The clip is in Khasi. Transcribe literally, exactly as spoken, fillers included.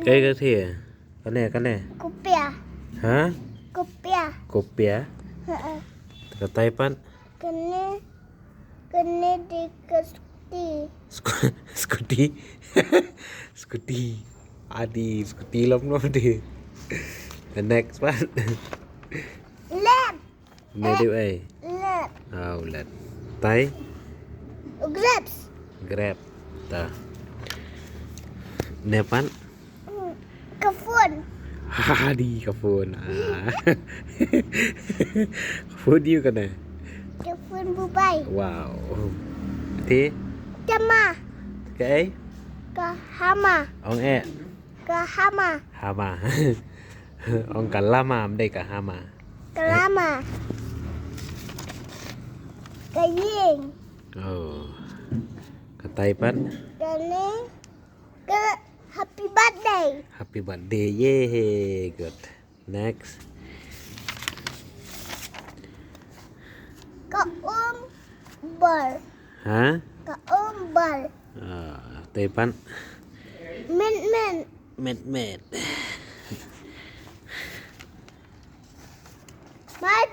Kaei ka thie? Kane, kane. Kupia. Ha? Kupia. Kopia. Heeh. Katai pat. Kane, kane dei ka skuti. Sku- Skuti. Skuti. Adi, skuti lom lom di. The next pat. Lep. Ne dei ai. Lep. Au let. Tai. Grapes. Grab. Ta. Ne pat. Hmm. Ka phone. Adi ka phone. Ah. Ka phone ïu kane. Ka phone bubai. Wow. Ti. Tama. Kaei? Ka hama. Ong eh. Ka hama. Hama. Ong ka lama, ym dei ka hama. Ka lama. Ka ïing. Oh. Katai pat. Kane. Ka happy birthday. Happy birthday. Yay. Good. Next. Ka um bal. Ha? Ka um bal. Ah, tai pat. Min min. Met met. Mai